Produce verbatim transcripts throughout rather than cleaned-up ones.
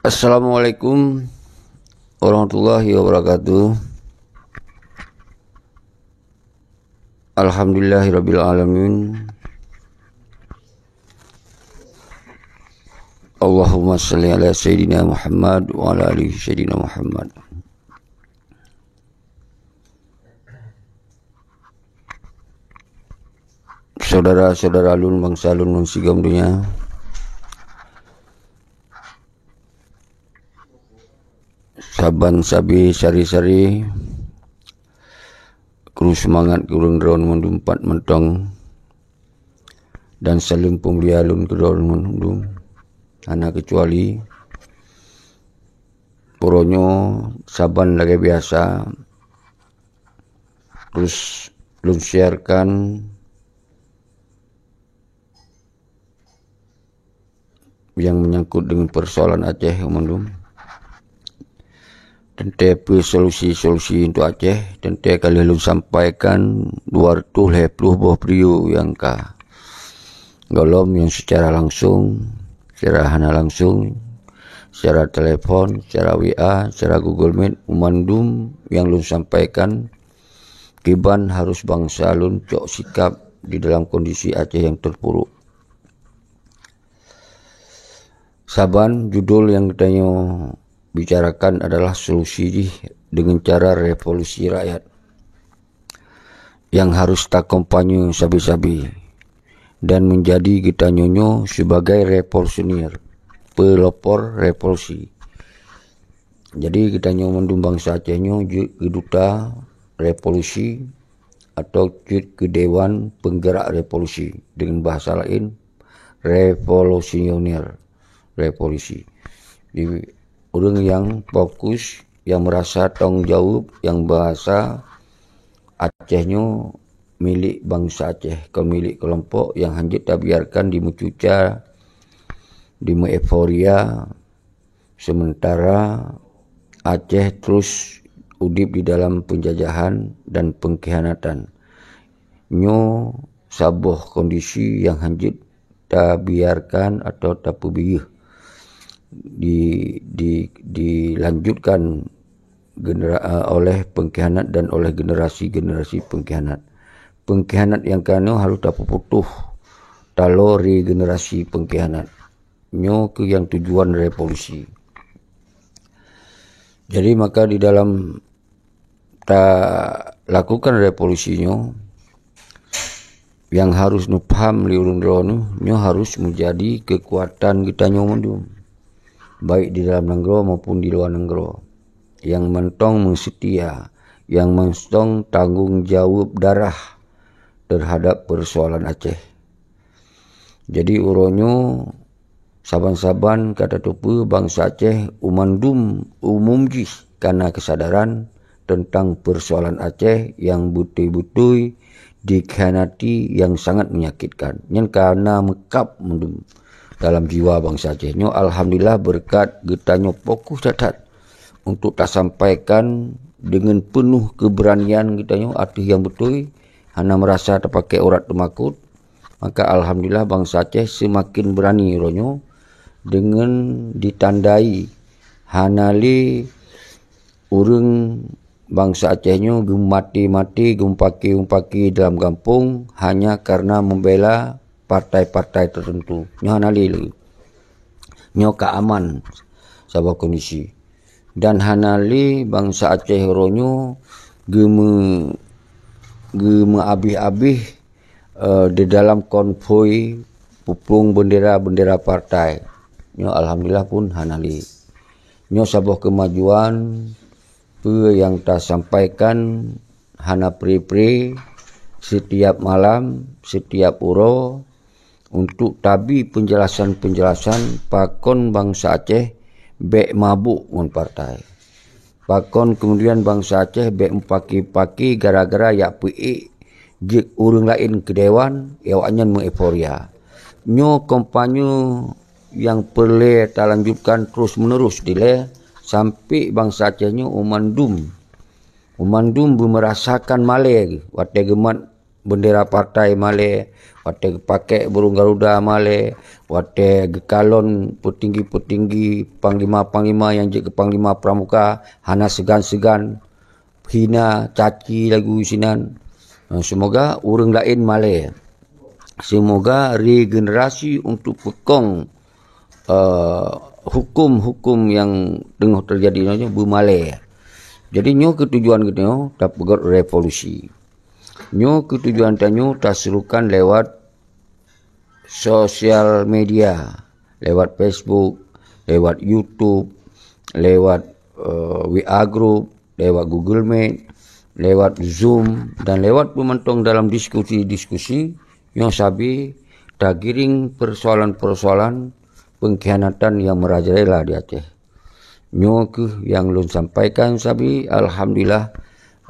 Assalamualaikum warahmatullahi wabarakatuh. Alhamdulillahirabbil alamin. Allahumma shalli ala sayyidina Muhammad wa ala ali sayyidina Muhammad. Syedara-syedara lôn bansa lôn ngon sigom donya, saban sabe sari-sari, kru seumangat keu ureuëng droeneuh mandum pat mantong, dan saleuem peumulia lôn keu droeneuh mandum, hana keucuali. Uroe nyoe saban lagée biasa, terus lôn sharekan nyang menyangkut dengan persoalan Aceh mandum. Teuntée peue solusi-solusi untuk Aceh, teuntée ka lheueh lôn sampaikan dua ratus lhée ploh boh video nyang ka. Gohlom nyang secara langsung, secara hana langsung, secara telepon, secara W A, secara Google Meet, mandum nyang lôn sampaikan kiban harus bansa lôn cok sikap di dalam kondisi Aceh nyang terpuruk. Saban judul nyang geutanyoe bicarakan adalah solusi jih dengan cara revolusi rakyat nyang harus takompanye sabe-sabe dan menjadi geutanyoe nyoe sebagai revolusioner, pelopor revolusi. Jadi geutanyoe mandum bansa Aceh nyoe jeuet keu duta revolusi atau jeuet keu dewan penggerak revolusi, dengan bahasa lain revolusioner, revolusi. Jadi ureuëng nyang fokus, nyang merasa tanggung jaweueb, nyang merasa Aceh nyoe milék bansa Aceh, kon milék kelompok nyang hanjeuet tabiarkan dimeucuca, dimeueuforia, sementara Aceh terus udeb di dalam penjajahan dan pengkhianatan. Nyoe saboh kondisi nyang hanjeuet tabiarkan atau tapeubiyeuh di, di, dilanjutkan genera-, eh, oleh pengkhianat dan oleh generasi-generasi pengkhianat. Pengkhianat nyang keunoe harus tapeuputoh taloe regenerasi pengkhianat. Nyoe keuh nyang tujuan revolusi. Jadi maka di dalam talakukan revolusi nyoe, nyang harus neupaham lé ureuëng droeneuh, nyoe harus meujadi keukuatan geutanyoe mandum, baik di dalam nanggroe maupun di luwa nanggroe, nyang mantong meuseutia, nyang mantong tanggong jaweueb darah teuhadab peusoalan Aceh. Jadi uroe nyoe saban-saban ka tateupeue bansa Aceh u mandum umum jih kana keusadaran teuntang peusoalan Aceh nyang beutôi-beutôi dikhianati nyang sangat menyakitkan. Nyan kana meukab mandum dalam jiwa bansa Aceh nyoe. Alhamdulillah, beureukat geutanyoe fokus that-that untuk tasampaikan deungon peunoh keubeuranian geutanyoe ateueh nyang beutôi, hana meurasa tapakée urat teumakot. Maka alhamdulillah bansa Aceh seumaken beurani uroe nyoe deungon ditandai hana lé ureuëng bansa Aceh nyoe geumaté-maté, geumupaki-mupaki dalam gampông hanya karena membela partai-partai tertentu. Nyoe hana lé lé. Nyoe ka aman saboh kondisi. Dan hana lé bansa Aceh uroe nyoe geumeu-, geumeuabéh-abéh, eh, di dalam konvoi peuplueng bendera-bendera partai. Nyoe alhamdulillah pun hana lé. Nyoe saboh keumajuan peue nyang tasampaikan hana pre-pre setiap malam, setiap uroe, untuk tabi penjelasan-penjelasan pakon bansa Aceh bék mabuk ngon partai. Pakon keumudian bansa Aceh bék mupaki-paki gara-gara jak peuék jeuet ureuëng laén keu dewan, awaknyan meueuforia. Nyoe kampanye nyang peureulée talanjutkan terus-menerus dilée sampai bansa Aceh nyoe u mandum, u mandum beumerasakan malée watée geumat bendera partai malée, watée geupakée burung garuda malée, watée geukalon peutinggi-peutinggi, panglima-panglima nyang jeuet keu panglima pramuka hana seugan-seugan hina, caci lagu sinan. Seumoga ureuëng laén malée. Seumoga regenerasi untuk peukong, eh, hukum-hukum nyang teungoh teujadi nyoe beumalée. Jadi nyoe keuh tujuan geutanyoe tapeugét revolusi. Nyoe keuh tujuan tanyoe taserukan lewat sosial media, lewat Facebook, lewat YouTube, lewat, eh, W A group, lewat Google Meet, lewat Zoom, dan lewat peumantong dalam diskusi-diskusi nyoe sabe tagiring persoalan-persoalan pengkhianatan yang merajalela di Aceh. Nyoe keuh nyang lôn sampaikan sabe, alhamdulillah,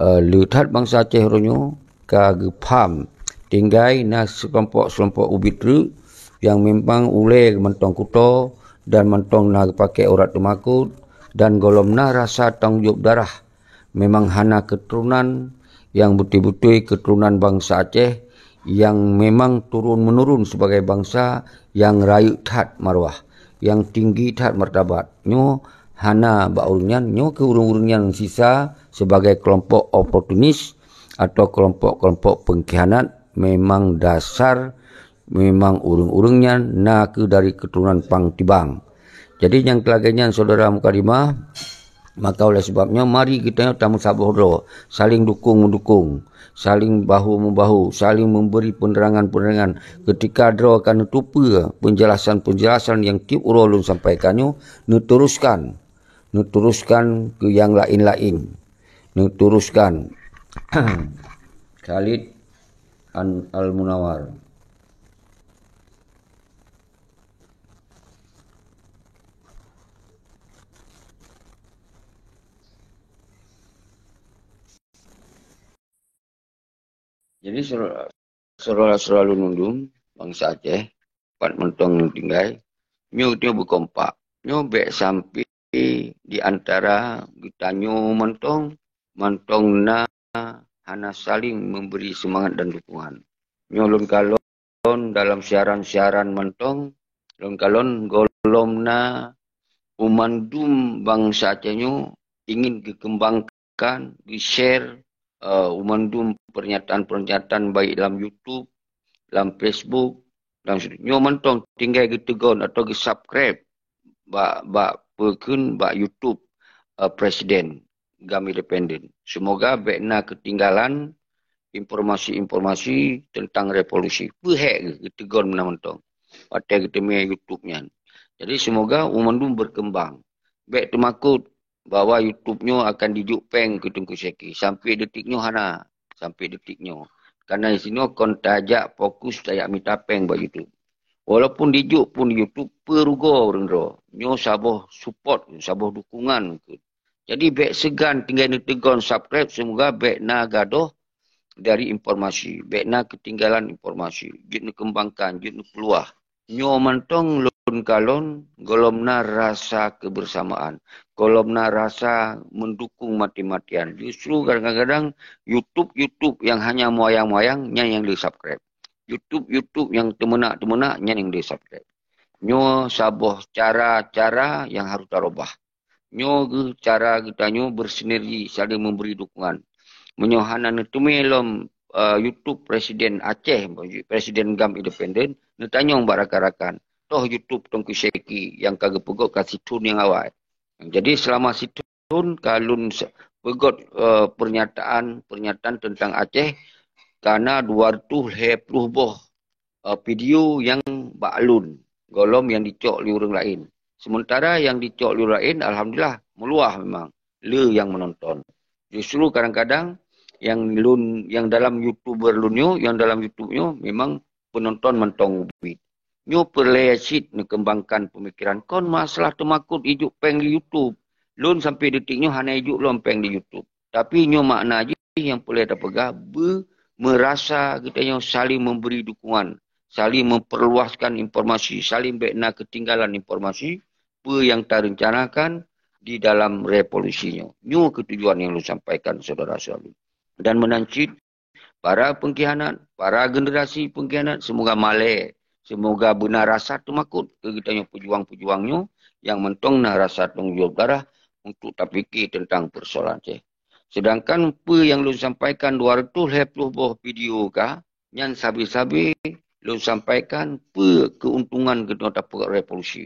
eh, le that bansa Aceh uroe nyoe ka geupham. Tinggai na seukelompok-seukelompok ubit treuk nyang memang ulée mantong kuto dan mantong na geupakée urat teumakot dan gohlom na rasa tanggong jaweueb darah. Memang hana keuturonan nyang beutôi-beutôi keuturonan bansa Aceh nyang memang turun-menurun sibagai bansa nyang rayeuk that marwah, nyang tinggi that martabat. Nyoe hana bak ureuëng nyan, nyoe keuh ureuëng-ureuëng nyang sisa sibagai keulompok oportunis atau keulompok-keulompok pengkhianat memang dasar memang ureuëng-ureuëng nyan na keuh dari keuturonan pang tibang. Jadi nyang keu lagée nyan syedara mukadimah, maka oleh sebab nyoe mari geutanyoe tameusaboh droe, saling dukung-meudukung, saling bahu-meubahu, saling memberi penerangan-penerangan ketika droe ka neuteupeue penjelasan-penjelasan nyang tieb uroe lôn sampaikan nyoe, neuteruskan, neuteruskan keu nyang laén-laén, neuteruskan. Khalid An Al-Munawar. Jadi, saudara-saudara lôn mandum bansa Aceh, pat mantong tinggai, nyoe geutanyoe beukompak. Nyoe bék sampai di antara geutanyoe mantong, mantong na hana saling memberi semangat dan dukungan. Nyoe lôn kalon dalam siaran-siaran mantong, lôn kalon gohlom na u mandum bansa Aceh nyoe ingin geukembangkan, geushare, eh, u mandum pernyataan-pernyataan baik lam YouTube, lam Facebook, lam situ. Nyoe mantong tinggai geuteugon atau geusubscribe bak, bak peue kheun bak YouTube, eh, Presiden GAM Independen. Semoga bék na keutinggalan informasi-informasi tentang revolusi. Peue hék geuh geuteugon meunan mantong watée geuteumé YouTube nyan. Jadi semoga u mandum berkembang. Bék teumakot bahwa YouTube nyoe akan dijok péng keu Teungku Syeki. Sampai detik nyoe hana. Sampai detik nyoe. Karena di sinoe kon tajak fokus tajak mita péng bak YouTube. Walaupun dijok pun YouTube, peurugoe ureuëng droe. Nyoe saboh support, saboh dukungan keu. Jadi bék seugan tinggai neuteugon subscribe, semoga bék na gadoh dari informasi, bék na keutinggalan informasi. Jeuet neukembangkan, jeuet neupeuluah. Nyoe mantong lôn kalon gohlom na rasa kebersamaan, gohlom na rasa mendukung mati-matian. Justru kadang-kadang YouTube-YouTube nyang hanya meuyang-meuyang nyan nyang di-subscribe. YouTube-YouTube nyang teumeunak-teumeunak nyan nyang di-subscribe. Nyoe saboh cara-cara nyang harôh tarubah. Nyoe geuh cara geutanyoe bersinergi saling memberi dukungan. Meunyoe hana neuteumé lom, eh, YouTube Presiden Aceh, Presiden GAM Independen, neutanyong bak rakan-rakan. Toh YouTube Teungku Syeki nyang ka geupeugot ka sithon nyang awai. Jadi selama sithon ka lôn se-, peugot, eh, pernyataan-pernyataan tentang Aceh, ka na dua reutôh lhée ploh boh, eh, video nyang bak lôn, gohlom nyang dicok lé ureuëng laén. Sementara nyang dicok lé ureuëng laén, alhamdulillah, meuluah memang le nyang menonton. Justru kadang-kadang nyang lôn, nyang dalam YouTuber lôn nyoe, nyang dalam YouTube nyoe memang penonton mantong ubit. Nyoe peureulée cit neukembangkan pemikiran. Kon masalah teumakot ijok péng di YouTube. Lôn sampai detik nyoe hana ijok lom péng di YouTube. Tapi nyoe makna jih nyang peureulée tapeugah, beu-, meurasa geutanyoe saling memberi dukungan saling memperluaskan informasi, saling bék na ketinggalan informasi, peue nyang tarencanakan di dalam revolusi nyoe. Nyoe keuh tujuan nyang lôn sampaikan, syedara-syedara. Dan meunan cit, para pengkhianat, para generasi pengkhianat, seumoga malée, seumoga beuna rasa teumakot keu geutanyoe peujuang-peujuang nyoe nyang mantong na rasa tanggong jaweueb darah untuk tapike teuntang peusoalan Aceh. Seudangkan peue nyang lôn sampaikan dua reutôh lhée ploh boh video ka, nyan sabe-sabe lôn sampaikan peue keuntungan geutanyoe tapeugét revolusi.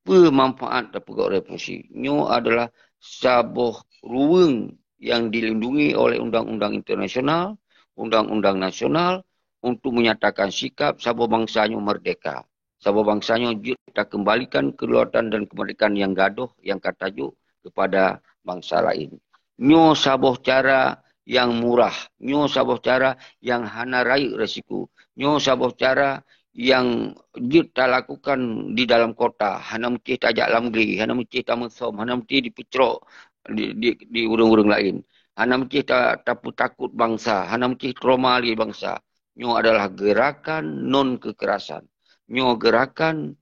Peue manfaat tapeugét revolusi? Nyoe adalah saboh ruweueng nyang dilindungi oleh undang-undang internasional, undang-undang nasional untuk menyatakan sikap saboh bansa nyoe merdeka. Saboh bansa nyoe jeuet takeumbalikan kedaulatan dan kemerdekaan nyang gadôh nyang ka tajok keupada bansa laén. Nyoe saboh cara nyang murah, nyoe saboh cara nyang hana rayeuk resiko, nyoe saboh cara nyang jeuet talakukan di dalam kota, hana meusti tajak lam glé, hana meusti tameusom, hana meusti dipeucrok di, di, di ureuëng-ureuëng laén, hana meusti ta, tapeutakot bansa, hana meusti trauma lé bansa. Nyoe adalah gerakan non kekerasan. Nyoe gerakan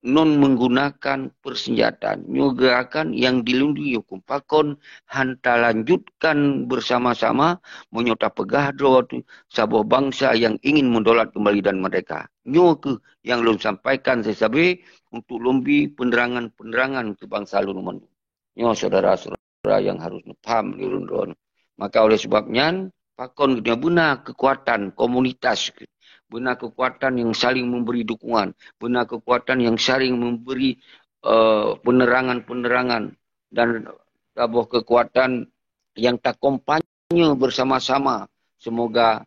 non menggunakan persenjataan. Nyoe gerakan nyang dilindungi huköm. Pakon han talanjutkan bersama-sama meunyoe tapeugah droe teuh saboh bansa nyang ingin meudolat keumbali dan merdeka. Nyoe keuh nyang lôn sampaikan sabe-sabe untuk lôn bi penerangan-penerangan keu bansa lôn mandum. Nyoe syedara-syedara nyang harôh neupaham lé ureuëng droeneuh. Maka oleh sebab nyan, pakon geutanyoe beuna keukuatan komunitas, beuna keukuatan nyang saling memberi dukungan, beuna keukuatan nyang saling memberi, eh, penerangan-penerangan dan saboh keukuatan nyang takompanye bersama-sama. Seumoga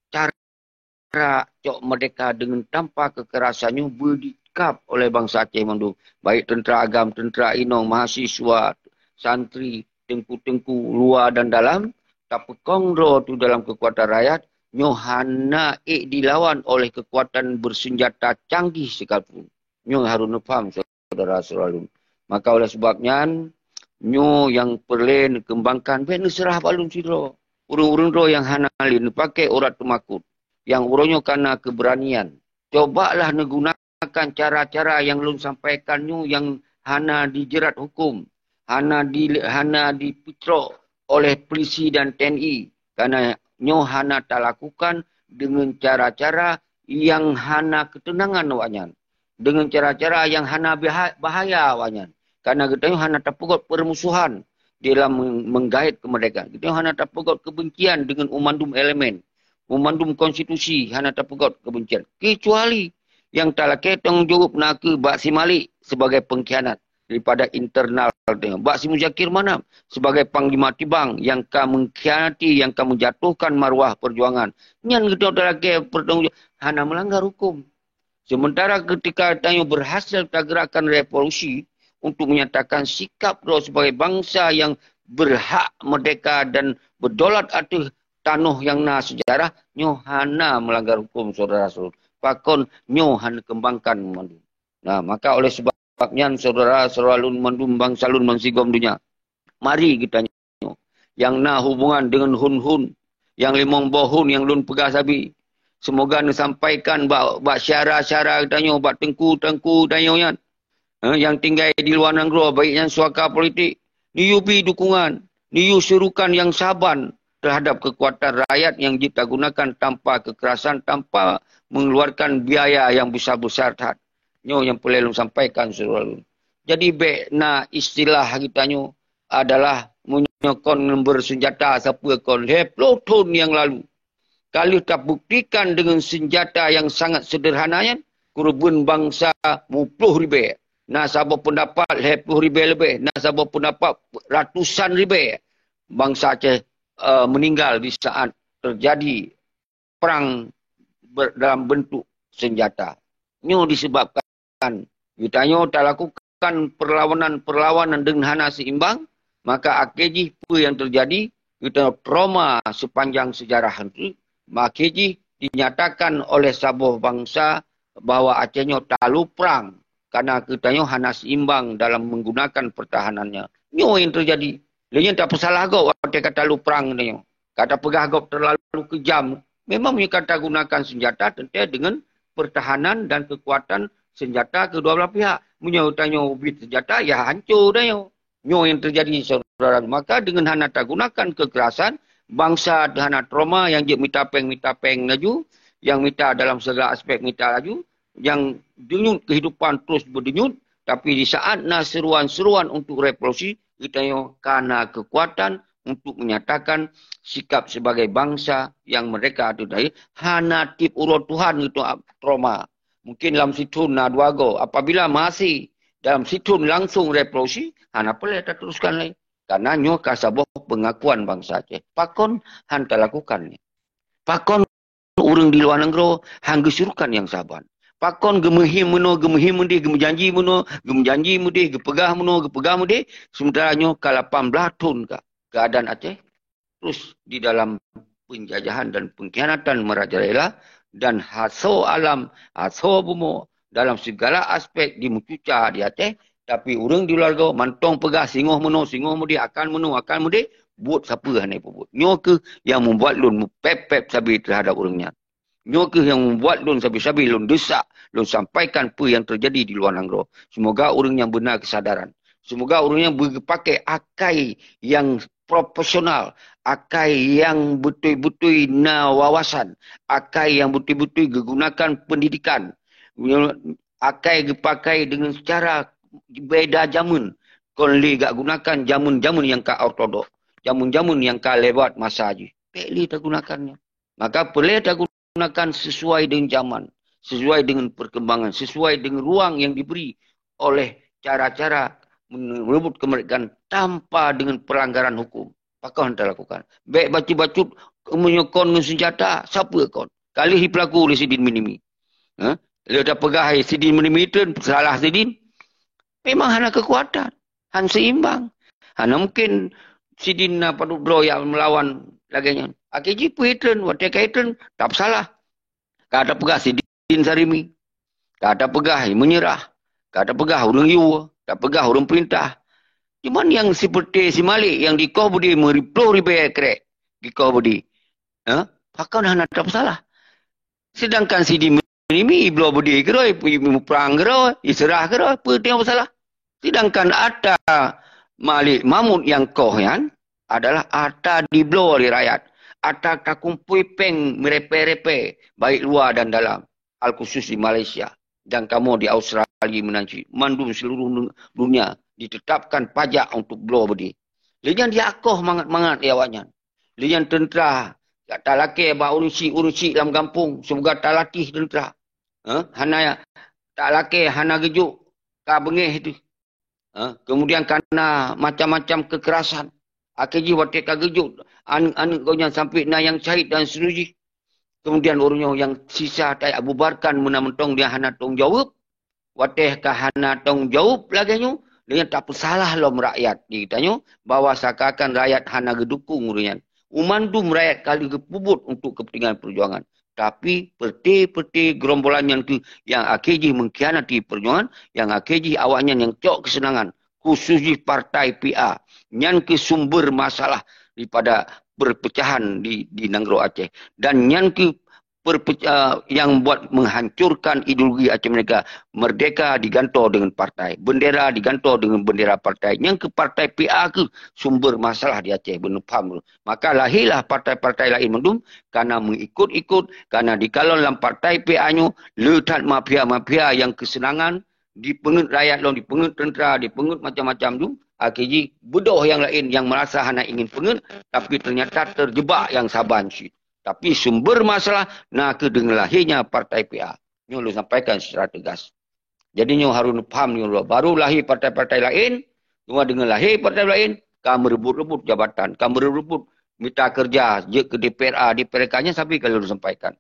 cara cok merdeka deungon tanpa kekerasan nyoe beudikab oleh bansa Aceh mandum, baik teuntra agam, teuntra inong, mahasiswa, santri, teungku-teungku luwa dan dalam, tapeukong droe teuh dalam keukuatan rakyat, nyoe hana ék dilawan oleh keukuatan beuseunjata canggih sekalipun. Nyoe harôh neupaham, syedara-syedara lôn. Maka oleh sebab nyan, nyoe nyang peureulée neukeumbangkan, bék neuseurah bak lôn sidroe. Ureuëng-ureuëng droe nyang hana lé neupaké urat teumakot, nyang uroe nyoe kana keubeuranian. Cobalah neugunakan cara-cara nyang lôn sampaikan nyoe nyang hana dijerat huköm, hana di, hana dipeucrok oleh polisi dan T N I. Karena nyoe hana talakukan deungon cara-cara nyang hana keuteunangan awaknyan, deungon cara-cara nyang hana baha-, bahaya awaknyan. Karena geutanyoe hana tapeugét peurmusuhan dalam meng-, menggaét keumeurdekaan. Geutanyoe hana tapeugét keubencian deungon umandum elemen, umandum konstitusi hana tapeugét keubencian. Kecuali nyang talakée tanggong jaweueb na kheueh bak si Malik sebagai pengkhianat daripada internal geutanyoe, bak si Muzakir Manaf sebagai panglima tibang nyang ka mengkhianati, nyang ka menjatuhkan marwah perjuangan. Nyan geutanyoe talakée peurtanggung jawab, hana melanggar huköm. Sementara ketika tanyoe berhasil tagerakkan revolusi untuk menyatakan sikap droe sebagai bansa yang berhak merdeka dan berdolat ateueh tanoh nyang na sejarah, nyoe hana melanggar huköm, syedara-syedara. Pakon nyoe hana keumbangkan mandum. Nah, maka oleh sebab nyan, syedara-syedara lôn mandum, bansa lôn bansigom donya, mari geutanyoe nyang na hubungan deungon hun-hun, nyang limong boh hun nyang lôn peugah sabe, seumoga neusampaikan bak, bak syedara-syedara geutanyoe, bak teungku-teungku tanyoe nyan, eh, nyang tinggai di luwa nanggroe, baik nyan suaka politik, neuyue bi dukungan, neuyue seurukan nyang saban terhadap keukuatan rakyat nyang jeuet tagunakan tanpa keukerasan, tanpa mengeluarkan biaya nyang besar-besar that. Nyoe nyang peureulée lôn sampaikan, syedara lôn. Jadi, bék na istilah geutanyoe adalah meunyoe kon ngon beureunjata sapeue kon lhée ploh thon nyang lalu. Ka lheueh tabuktikan deungon seunjata nyang sangat seudeurhana nyan, keureubeuen bansa muploh ribée. Na saboh peundapat lhée ploh ribée leubeh, na saboh peundapat ratusan ribée bansa Aceh, eh, meuninggal di saat teujadi prang ber-, dalam beuntuk seunjata. Nyoe disebabkan geutanyoe talakukan peurlawanan-peurlawanan deungon hana seimbang, maka akhé jih peue nyang teujadi, geutanyoe trauma seupanjang seujarah nyoe, akhé jih dinyatakan oleh saboh bansa bahwa Aceh nyoe talu prang, karena geutanyoe hana seimbang dalam menggunakan pertahanannya. Nyoe nyang teujadi. Lé nyan tapeusalah gob watée ka talu prang geutanyoe. Ka tapeugah gob teulalu keujam. Memang meunyoe ka tagunakan seunjata teuntée deungon pertahanan dan kekuatan senjata kedua belah pihak. Meunyoe tanyoe ubit senjata, ya hancô tanyoe. Nyoe yang terjadi, saudara. Maka dengan hana tagunakan kekerasan, bangsa hana trauma yang jeuet mita péng, mita péng laju, yang mita dalam segala aspek mita laju, yang denyut kehidupan terus berdenyut, tapi di saat na seruan-seruan untuk revolusi, geutanyoe kana kekuatan untuk menyatakan sikap sebagai bangsa yang mereka ada tadi, hana tiep uroe Tuhan gitu, trauma. Mungkin lam sithon na dua go. Apabila masih dalam sithon langsung revolusi, hana peureulée tateruskan lagi. Karena nyoe ka saboh pengakuan bangsa Aceh. Pakon han talakukan nyan? Pakon ureuëng di luwa nanggroe han geusurukan nyang saban? Pakon geumeuhiem meunoe, geumeuhiem meudeh, geumeujanji meunoe, geumeujanji meudeh, geupeugah meunoe, geupeugah meudeh, sementara nyoe ka lapan blaih thon ka keuadaan Aceh terus di dalam penjajahan dan pengkhianatan merajalela dan hasoe alam, hasoe bumoe dalam segala aspek dimeucuca di Aceh, tapi ureuëng di luwa nanggroe mantong peugah singoh meunoe, singoh meudeh, akan meunoe, akan meudeh, buet sapeue hana jipeubuet. Nyoe kheueh nyang membuat lôn meupép-pép sabe terhadap ureuëng nyan. Nyoe kheueh nyang membuat lôn sabe-sabe lôn desak, lôn sampaikan peue nyang terjadi di luwa nanggroe. Semoga ureuëng nyang beuna kesadaran. Semoga ureuëng nyang beupakai akai nyang profesional, akai nyang beutôi-beutôi na wawasan, akai nyang beutôi-beutôi geugunakan pendidikan, akai geupakai dengan secara beda jameun, kon lé gak gunakan jameun-jameun nyang ka ortodok, jameun-jameun nyang ka lewat masa jih. Pék lé tagunakan nyan. Maka peureulée tagunakan sesuai dengan zaman, sesuai dengan perkembangan, sesuai dengan ruang yang diberi oleh cara-cara merebut kemerdekaan tanpa dengan pelanggaran hukum. Pakon talakukan? Bék bacut-bacut meunyoe kon ngon senjata, sapeue kon? Ka lheueh jipelaku lé sidin meunimi. Ha? Lé tapeugah sidin meunimi treun, salah sidin. Memang hana kekuatan, han seimbang. Hana mungkin sidin na padub droe nyang meulawan lagée nyan. Akhé jih peue treun, watée ka treun, tapeusalah. Ka tapeugah sidin sarimi. Ka tapeugah menyerah. Ka tapeugah ureuëng yue. Tapeugah ureuëng peurintah. Cuman nyang seperti si Malik nyang dikoh beudé meuriploh ribée krek dikoh beudé. Ha? Pakon hana tapeusalah? Sedangkan sidin meunimi, bloe beudé keudroe, muprang keudroe, iseurah keudroe, peue nyang peusalah? Sedangkan ata Malik Mahmud nyang koh nyan adalah ata dibloe lé rakyat, ata takumpôi péng meurepée-repée, baik luwa dan dalam, al khusus di Malaysia, dan kamoe di Australia meunan cit, mandum seluruh nu-, dunia ditetapkan pajak untuk bloe beudé. Lé nyan jiakoh mangat-mangat lé awaknyan. Lé nyan teuntra, jak talakée bak ureuëng syiek-ureuëng syiek lam gampông, seumoga talatih teuntra. Ha? Hana talakée, hana geujok ka beungéh teuh. Ha? Kemudian kana macam-macam kekerasan. Akhé jih watée ka geujok aneuëk-aneuëk gobnyan sampai na nyang syahid dan seterusjih. Kemudian ureuëng nyoe nyang sisa tajak bubarkan meunan mantong dia hana tanggung jaweueb. Watée ka hana tanggung jaweueb lagée nyoe, lé nyan tapeusalah lom rakyat di geutanyoe bahwa seakan-akan rakyat hana geudukung ureuëng nyan. Mandum rakyat ka lheueh geupeubuet untuk kepentingan perjuangan. Tapi, peureté-peureté gerombolan nyan kheueh nyang akhé jih mengkhianati perjuangan, nyang akhé jih awaknyan nyang cok keuseunangan, khusus jih partai P A. Nyan kheueh sumber masalah daripada perpecahan di, di nanggroe Aceh. Dan nyan kheueh perpecah, yang buat menghancurkan ideologi Aceh Merdeka. Merdeka digantoe dengan partai, bendera digantoe dengan bendera partai. Nyang kheueh partai P A kheueh sumber masalah di Aceh, beuneupham. Maka lahirlah partai-partai lain mandum, karena mengikut-ikut, karena dikalon lam partai P A nyoe, le that mafia-mafia yang kesenangan, dipeungeut rakyat lom, dipeungeut tentera, dipeungeut macam-macam tu, akhé jih beudôh nyang laén nyang merasa hana ingin peungeut, tapi ternyata terjebak nyang saban cit. Tapi sumber masalah na kheueh deungon lahirnya partai P A. Nyoe lôn sampaikan secara tegas. Jadi nyoe harus paham nyoe dulu. Baru lahir partai-partai laén, cuma deungon lahir partai laén, ka merebut-rebut jabatan, ka merebut mita kerja, jeuet keu D P R A, D P R K nyan sabe ka lôn sampaikan.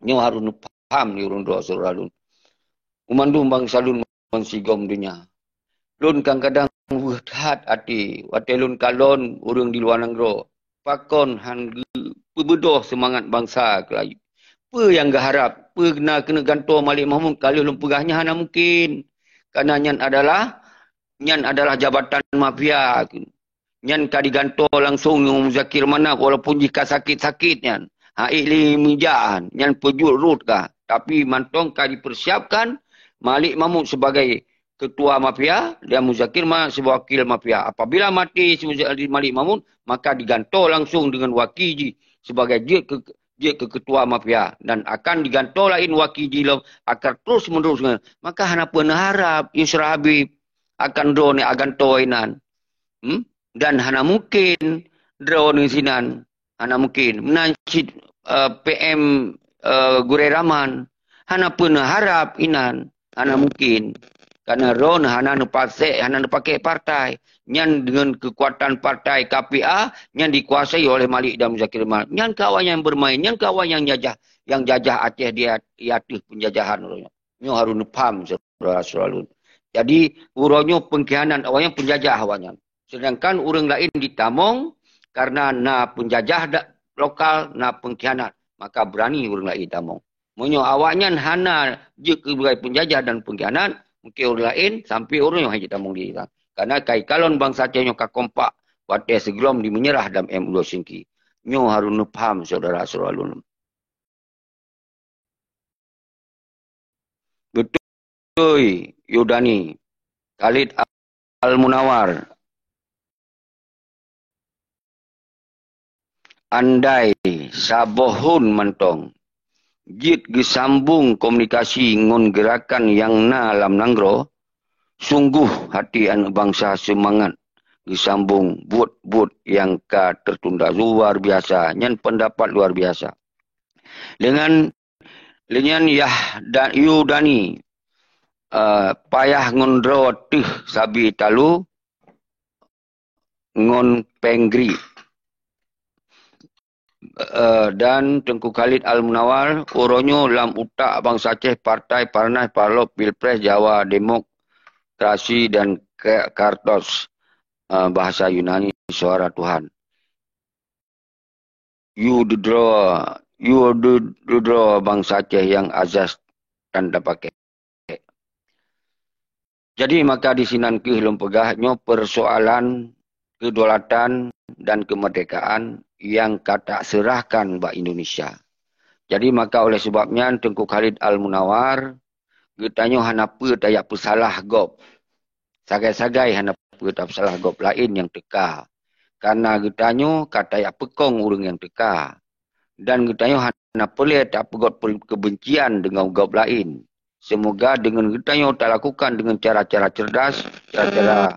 Nyoe harus paham nyoe ureuëng droe syedara lôn. Mandum bansa lôn ngon sigom donya. Lôn kadang-kadang weueh that até watée lôn kalon ureuëng di luwa nanggroe. Pakon han geupeubeudôh seumangat bansa keulayi? Peue nyang geuharab? Peue na keuneuk gantoe Malik Mahmud ka lheueh lôn peugah nyan hana mungken. Karena nyan adalah, nyan adalah jabatan mafia. Nyan ka digantoe langsung ngon Muzakir Manaf walaupun jih ka sakét-sakét nyan. Ha, ék lé meujak nyan, peujeuet rot ka. Tapi mantong ka dipersiapkan Malik Mahmud sebagai ketua mafia dan Muzakir Ma-, sebagai wakil mafia. Apabila mati si Muza-, Malik Mahmud, maka digantoe langsung dengan waki jih sebagai jeuet ke, jeuet ke ketua mafia dan akan digantoe laén waki jih lom akan terus menerus. Maka hana peuneuk harap Yusra Habib akan droeneuh agantoe inan. Hmm? Dan hana mungkin droeneuh sinan. Hana mungkin. Meunan cit, eh, P M, eh, Gurée Rahman. Hana peuneuk harap inan. Hana mungkin. Karena droeneuh hana neupasek, hana neupakai partai. Nyan dengan kekuatan partai K P A, nyan dikuasai oleh Malik dan Muzakir Mal. Nyan ka awaknyan bermain, nyan ka awaknyan jajah, yang jajah Aceh di at-, di ateueh penjajahan uroe nyoe. Nyoe harus neupaham, syedara-syedara lôn. Jadi, uroe nyoe pengkhianat awaknyan, penjajah awaknyan. Sedangkan ureuëng laén ditamong karena na penjajah da-, lokal, na pengkhianat. Maka berani ureuëng laén tamong. Meunyoe awaknyan hana jeuet keu sebagai penjajah dan pengkhianat, mungkin ureuëng laén sampai ureuëng nyoe hana jitamong di inan. Karena kai kalon bansa Aceh nyoe ka kompak watée sigohlom dimeunyeurah lam M dua Singki. Nyoe harus neupaham, syedara-syedara lôn. Beutôi, Yudani. Khalid Al-Munawar. Andai saboh hon mantong jeuet geusambong komunikasi ngon geurakan nyang na lam nanggroe, sunggoh hati aneuëk bansa seumangat geusambong buet-buet nyang ka teutunda luar biasa. Nyan peundapat luar biasa. Dengan, dengan Yah-, da-, Yudani, eh, payah ngon droe teuh sabe talo ngon péng gri. Eh, dan Teungku Khalid Al-Munawar, uroe nyoe lam utak bansa Aceh partai Parnas, Parlok, Pilpres, Jawa, Demokrasi dan Ka-, Kartos, eh, bahasa Yunani, Suara Tuhan. Yue dudoe, yue du-, dudoe bansa Aceh nyang azas dan tapakék. Jadi, maka disinan kheueh lôn peugah nyoe peusoalan kedaulatan dan keumeurdekaan nyang ka taseurahkan bak Indonesia. Jadi, maka oleh sebab nyan Teungku Khalid Al-Munawar, geutanyoe hana peue tajak peusalah gob. Sagai-sagai hana peue tapeusalah gob laén nyang teuka. Karena geutanyoe ka tajak peukong ureuëng nyang teuka. Dan geutanyoe hana peureulée tapeugot per-, keubencian deungon gob laén. Seumoga deungon geutanyoe talakukan deungon cara-cara cerdas, cara-cara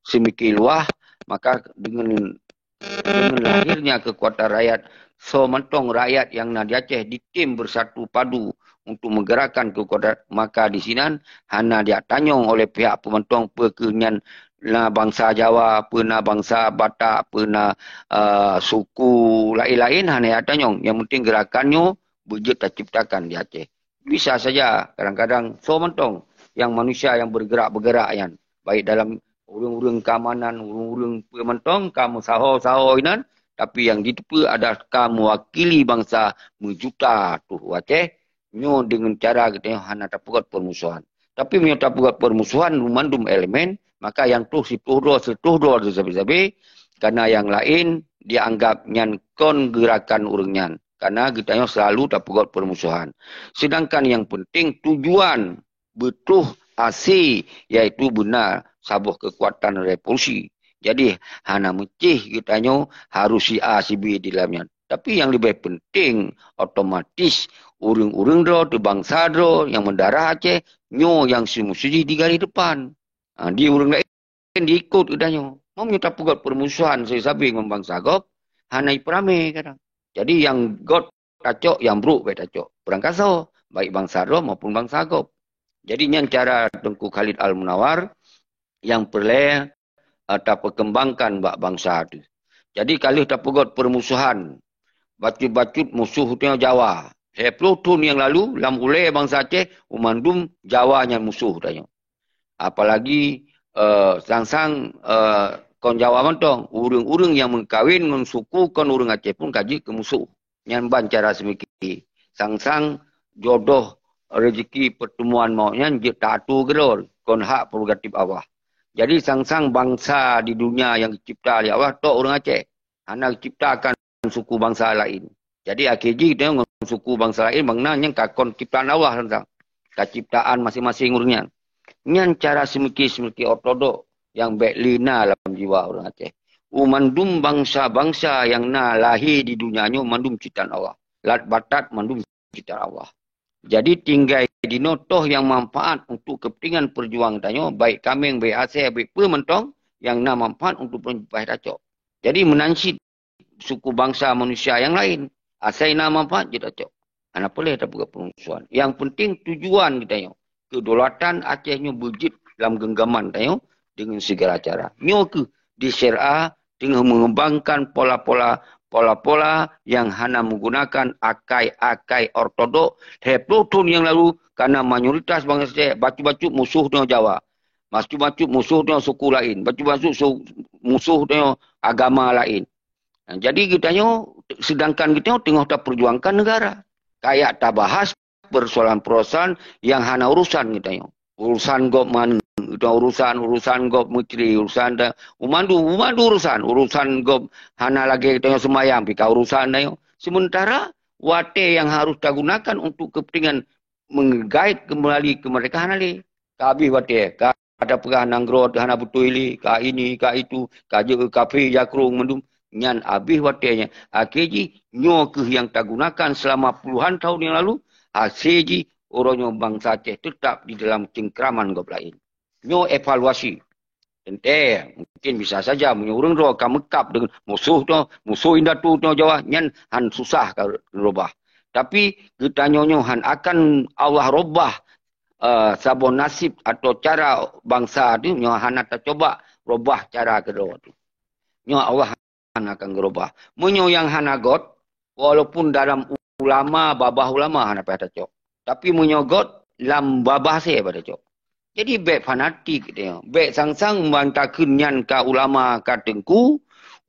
seumiké luwah, maka deungon, deungon lahirnya keukuatan rakyat, soe mantong rakyat nyang na di Aceh ditem beusatu padu untuk meugeurakan keukuatan, maka disinan hana jitanyong oleh pihak peumantong peu kheueh nyan na bansa Jawa, peu na bansa Batak, peu na, eh, suku laén-laén, hana jitanyong. Nyang penting geurakan nyoe beujeuet taciptakan di Aceh. Bisa saja kadang-kadang soe mantong nyang manusia nyang bergerak-bergerak nyan, baik dalam ureuëng-ureuëng keamanan, ureuëng-ureuëng peumantong ka meusaho-saho inan, tapi nyang jiteupeue adalah ka meuwakili bansa meujuta tuh Aceh. Nyoe deungon cara geutanyoe hana tapeugot peurmusohan. Tapi meunyoe tapeugot peurmusohan mandum elemen, maka nyang tuh siploh droe, siploh droe sabe-sabe, karena nyang laén dianggap nyan kon geurakan ureuëng nyan. Karena geutanyoe selalu tapeugot peurmusohan. Sedangkan nyang penting tujuan beutôh asi, yaitu beuna saboh keukuatan revolusi. Jadi, hana meucéh geutanyoe harus si A, si B di dalam nyan. Tapi nyang leubeh penting, otomatis ureuëng-ureuëng droe, teuh bansa droe nyang meudarah Aceh, nyoe nyang seumusti di garéh depan. Ha, di ureuëng laén diikot geutanyoe. Meunyoe tapeugot peurmusohan sabe-sabe ngon bansa gob, hana jipeuramé kadang. Jadi nyang göt tacok, nyang brok bèk tacok. Beurangkasoe, baik bansa droe maupun bansa gob. Jadi nyan cara Teungku Khalid Al-Munawar nyang peureulée, eh, tapeukeumbangkan bak bansa teuh. Jadi ka lheueh tapeugot peurmusohan, bacut-bacut musoh teuh Jawa. Lhèe ploh thon nyang lalu, lam ulèe bansa Aceh, u mandum Jawa nyan musoh tanyoe. Apalagi, eh, sang-sang, eh, kon Jawa mantong, ureuëng-ureuëng nyang meukawen ngon suku kon ureuëng Aceh pun ka jeuet keu musoh. Nyan ban cara seumiki. Sang-sang jodoh, rezeki, pertemuan mawöt nyan jeuet taatur keudroe, kon hak prerogatif Allah. Jadi sang-sang bansa di dunia nyang geucipta lé Allah tok ureuëng Aceh. Hana geuciptakan suku bansa laén. Jadi akhé jih geutanyoe ngon suku bansa laén, bang na nyang ka kon ciptaan Allah teuntang. Ka ciptaan maséng-maséng ureuëng nyan. Nyan cara seumiki-seumiki ortodok nyang bék lé na lam jiwa ureuëng Aceh. U mandum bansa-bansa nyang na lahé di donya nyoe mandum ciptaan Allah. Lat batat mandum ciptaan Allah. Jadi tinggai dinoe toh nyang manfaat untuk kepentingan perjuangan tanyoe, baik kaméng, baik asèe, baik peue mantong nyang na manfaat untuk peureumpah tacok. Jadi meunan cit suku bansa manusia nyang laén, asai na manfaat jeuet tacok. Hana peureulèe tapeugah peurmusuhan. Nyang penting tujuan geutanyoe, kedaulatan Aceh nyoe beujeuet lam genggaman tanyoe deungon segala cara. Nyoe keuh di syariah teungoh mengembangkan pola-pola, pola-pola nyang hana menggunakan akai-akai ortodok. Lhèe ploh thon nyang lalu, karena mayoritas bansa Aceh bacut-bacut musoh tanyoe Jawa. Bacut-bacut musoh tanyoe suku laén. Bacut-bacut su-, musoh tanyoe agama laén. Nah, jadi geutanyoe, sedangkan geutanyoe teungoh taperjuangkan negara. Kayak tabahas persoalan-persoalan nyang hana urusan geutanyoe. Urusan gob maneng, geutanyoe urusan, urusan gob menteri, urusan da-, umandu, umandu urusan, urusan gob hana lagèe geutanyoe seumayang, pih ka urusan tanyoe. Sementara watèe nyang harus tagunakan untuk kepentingan menggait kembali kemerdekaan hana lé. Ka habéh watèe, ka tapeugah nanggroe hana beutôi lé, ka ini, ka itu, ka jeuet kafé, jakrong mandum. Nyan habéh watèe nyan. Akhé jih, nyoe keuh nyang tagunakan selama puluhan tahun nyang lalu, hasé jih uroe nyoe bansa Aceh teutap di dalam cengkraman gob laén. Nyoe evaluasi. Teuntèe, mungkin bisa saja meunyoe ureuëng droe ka meukab deungon musoh tanyoe, musoh indatu tanyoe Jawa, nyan han susah ka reubah. Tapi geutanyoe nyoe han akan Allah reubah, eh, saboh nasib atau cara bansa tu, nyoe hana tacoba reubah cara keudroe tu. Nyoe Allah hana akan geurubah. Meunyoe nyang hana göt, walaupun dalam ulama, babah ulama hana payah tacok. Tapi meunyoe göt, lam babah hasé payah tacok. Jadi bèk fanatik tanyoe. Bèk sang-sang ban takheun nyan ka ulama, ka teungku,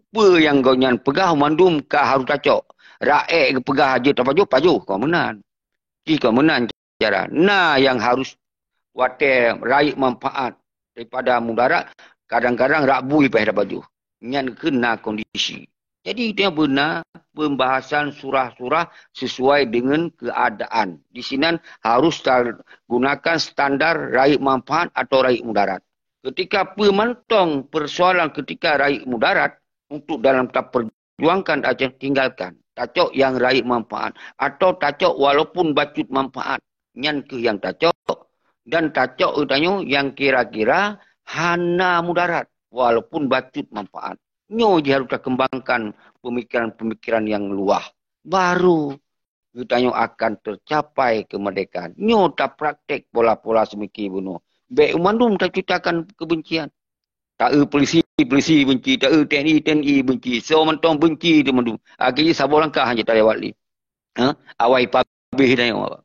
peue nyang gobnyan peugah mandum ka harus tacok. Rakyat geupeugah jeuet tapajoh, pajoh, kon meunan. Jih kon meunan cara. Na nyang harus watèe rayeuk manfaat daripada mudarat, kadang-kadang rak bui payah tapajoh. Nyan keuh na kondisi. Jadi, itu yang beuna pembahasan surah-surah sesuai dengan keadaan. Di sinan harus tagunakan standar rayeuk manfaat atau rayeuk mudarat. Ketika peue mantong persoalan ketika rayeuk mudarat, untuk dalam taper- juangkan Aceh, tinggalkan. Tacok nyang rayeuk manfaat. Atau tacok walaupun bacut manfaat. Nyan keuh nyang tacok. Dan tacok geutanyoe nyang kira-kira hana mudarat, walaupun bacut manfaat. Nyoe jih harus takeumbangkan pemikiran-pemikiran nyang luwah. Baru geutanyoe akan tercapai kemerdekaan. Nyoe tapraktek pola-pola seumiki bunoe. Bèk mandum taciptakan kebencian. Ta-eu polisi, polisi benci, ta-eu T N I, T N I benci. Soe mantong benci teumadu. Akhé jih saboh langkah hana talewat lé. Ha? Awai pabéh tanyoe.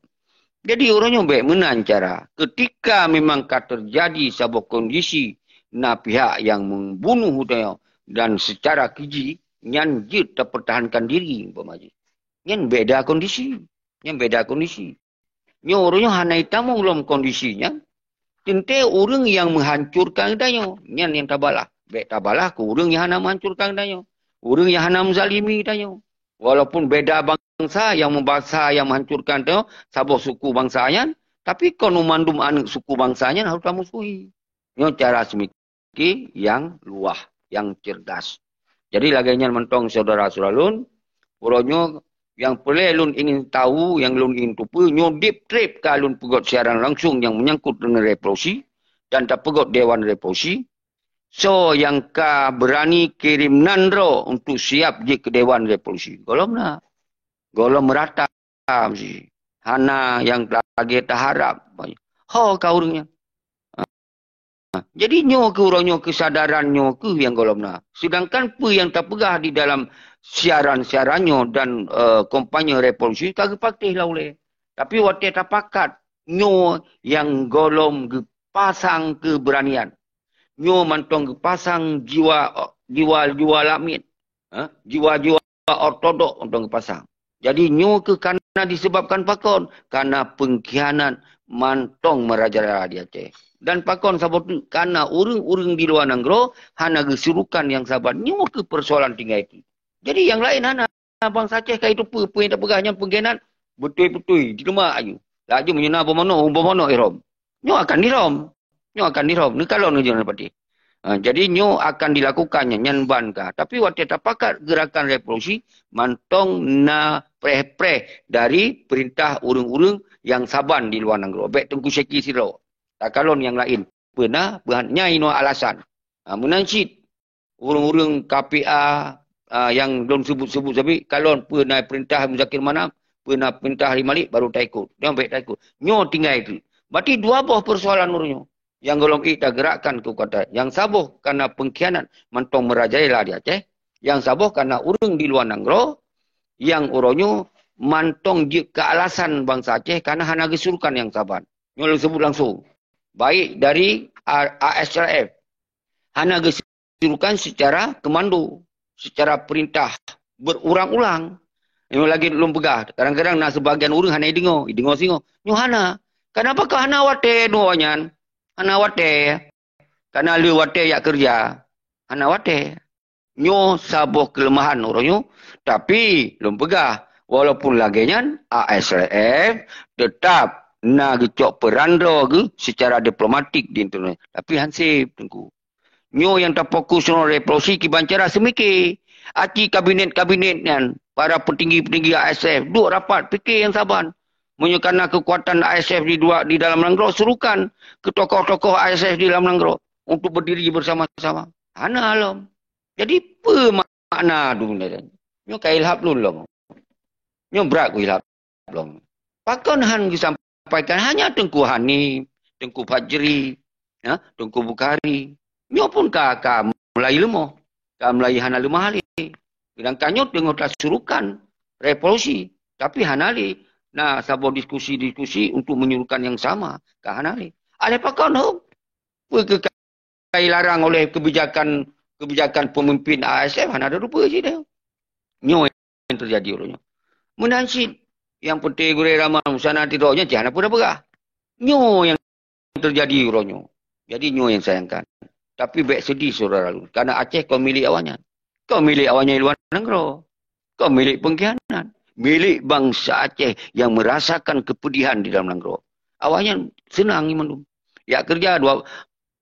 Jadi, uroe nyoe bèk meunan cara. Ketika memang ka terjadi saboh kondisi, na pihak nyang membunuh tanyoe dan secara keji, nyan jeuet tapertahankan diri, umpama jih. Nyan beda kondisi. Nyan beda kondisi. Nyoe ureuëng nyoe hana jitamong lom kondisi nyan. Teuntèe ureuëng nyang meuhancurkan geutanyoe, nyan nyang tabalah. Bèk tabalah keu ureuëng nyang hana meuhancurkan geutanyoe. Ureuëng nyang hana meuzalimi geutanyoe. Walaupun beda bansa nyang meubasa nyang meuhancurkan tanyoe, saboh suku bansa nyan, tapi kon mandum aneuëk suku bansa nyan harôh tamusohi. Nyoe cara seumiki nyang luwah, nyang cerdas. Jadi lagèe nyan mantong syedara-syedara lôn, uroe nyoe nyang peureulèe lôn ingin tahu, nyang lôn ingin tupeue, nyoe deep trip ka lôn peugöt siaran langsung nyang menyangkut deungon revolusi dan tapeugöt Dewan Revolusi. Soe nyang ka beurani kirém nan droe untuk siap jeuet keu Dewan Revolusi? Gohlom na. Gohlom rata meusi. Hana nyang lagèe taharab. Ho ka ureuëng nyan. Ha. Jadi nyoe keuh uroe nyoe keusadaran nyoe keuh nyang gohlom na. Sedangkan peue nyang tapeugah di dalam siaran-siaran nyoe dan, eh, kampanye revolusi ka geupatéh lom ulèe. Tapi watèe tapakat, nyoe nyang gohlom geupasang keubeuranian. Nyoe mantong geupasang jiwa, jiwa, jiwa lamiet. Ha? Jiwa-jiwa ortodok mantong geupasang. Jadi nyoe keuh kana disebabkan pakon? Kana pengkhianat mantong meurajalela di Aceh. Dan pakon saboh teuk? Kana ureuëng-ureuëng di luwa nanggroe hana geusurukan nyang saban. Nyoe keuh persoalan tinggai teuk. Jadi nyang laén hana. Bansa Aceh ka itu peue, peue nyang tapeugah nyan pengkhianat, beutôi-beutôi, jiteumak aju. Laju meunyoe na boh manok, boh manok ihrom. Nyoe akan ihrom. Nyoe akan ihrom. Neukalon ngon jinoe patéh. Ha, jadi nyoe akan dilakukan nyan, nyan ban ka. Tapi watée tapakat geurakan revolusi, mantong na preh-preh dari peurintah ureuëng-ureuëng nyang saban di luwa nanggroe. Bék Teungku Syeki sidroe. Takalon nyang laén. Peue na, peue han, nyan inoe alasan. Ha, meunan cit ureuëng-ureuëng K P A, ah, nyang lôn sebut-sebut sabe, kalon peue na peurintah Muzakir Manaf, peue na peurintah Ali Malik, baru taikot. Nyoe bék taikot. Nyoe tinggai teuk. Berarti dua boh persoalan ureuëng nyoe. Nyang gohlom ék tagerakkan keukuatan. Nyang saboh kana pengkhianat mantong merajalela di Aceh. Nyang saboh kana ureuëng di luwa nanggroe, nyang uroe nyoe mantong jeuet keu alasan bansa Aceh kana hana geusurukan nyang saban. Nyoe lôn sebut langsung. Baik dari A-, A S R F, hana geusurukan secara komando, secara perintah berulang-ulang. Nyoe lagée lôn peugah, kadang-kadang na seubagian ureuëng hana ideungoe, ideungoe singoh. Nyoe hana. Kenapa keu hana watée nyoe nyan? Hana watée. Kana le watée jak keureuja. Hana watée. Nyoe saboh keuleumahan uroe nyoe. Tapi, lôn peugah, walaupun lagée nyan, A S R F teutap na geucok peurandroe geuh secara diplomatik di Indonesia. Tapi han sép, Teungku. Nyoe nyang tafokus ngon revolusi kiban cara seumike. Aci kabinet-kabinet nyan, para peutinggi-peutinggi A S F, duek rapat, pike nyang saban. Meunyoe kana keukuatan A S F di dua, di dalam nanggroe, surukan keu tokoh-tokoh A S F di dalam nanggroe untuk berdiri bersama-sama. Hana lom. Jadi, peue makna tu benda nyan? Nyoe ka ilhab lôn lom. Nyoe brat ku ilhab lom. Pakon han geusampaikan hanya Teungku Hanif, Teungku Fajri, ya, Teungku Bukhari. Nyoe pun ka, ka mulai leumoh. Ka mulai hana leumah lé. Sedangkan nyoe teungoh tasurukan revolusi. Tapi hana lé. Na saboh diskusi-diskusi untuk menyuruhkan yang sama. Ka hana lé. Aleh pakon hom? Peue keu ka ilarang oleh kebijakan, kebijakan pemimpin A S F? Hana ada rupa cit dah. Nyoe nyang teujadi uroe nyoe. Meunan cit, nyang peunteng gurée ramah, musana tidok nyan cit hana peue tapeugah. Nyoe nyang teujadi uroe nyoe. Jadi nyoe nyang sayangkan. Tapi bék seudih syedara lôn, karena Aceh kon milék awaknyan. Kon milék awaknyan di luwa nanggroe. Kon milék pengkhianat. Milék bansa Aceh yang merasakan kepedihan di dalam nanggroe. Awaknyan seunang imeum. Jak keureuja dua,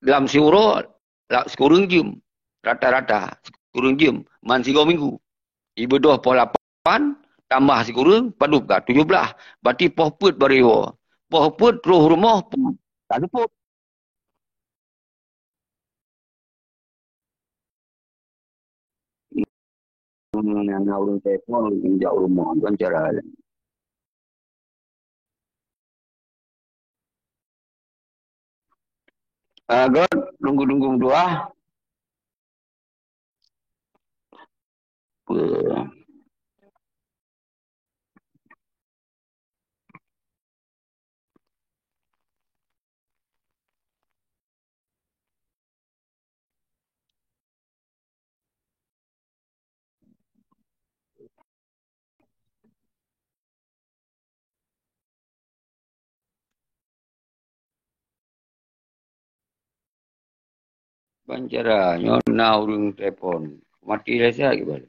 lam siuroe, la-, sikureueng jeuem. Rata-rata sikureueng jeuem, man sigoe minggu. Ibeudôh poh lapan, tambah sikureueng, padub ka tujoh blaih. Berarti poh peuet baru iwoe. Poh peuet troh rumoh, peuet. Tak seupôt. Nyang na ureuëng telepon, jak rumoh, kon cara laén. Ah, göt, tunggu-tunggu dua. Apa? Ban cara nyoe na ureuëng telepon. Mati lé siat kiban.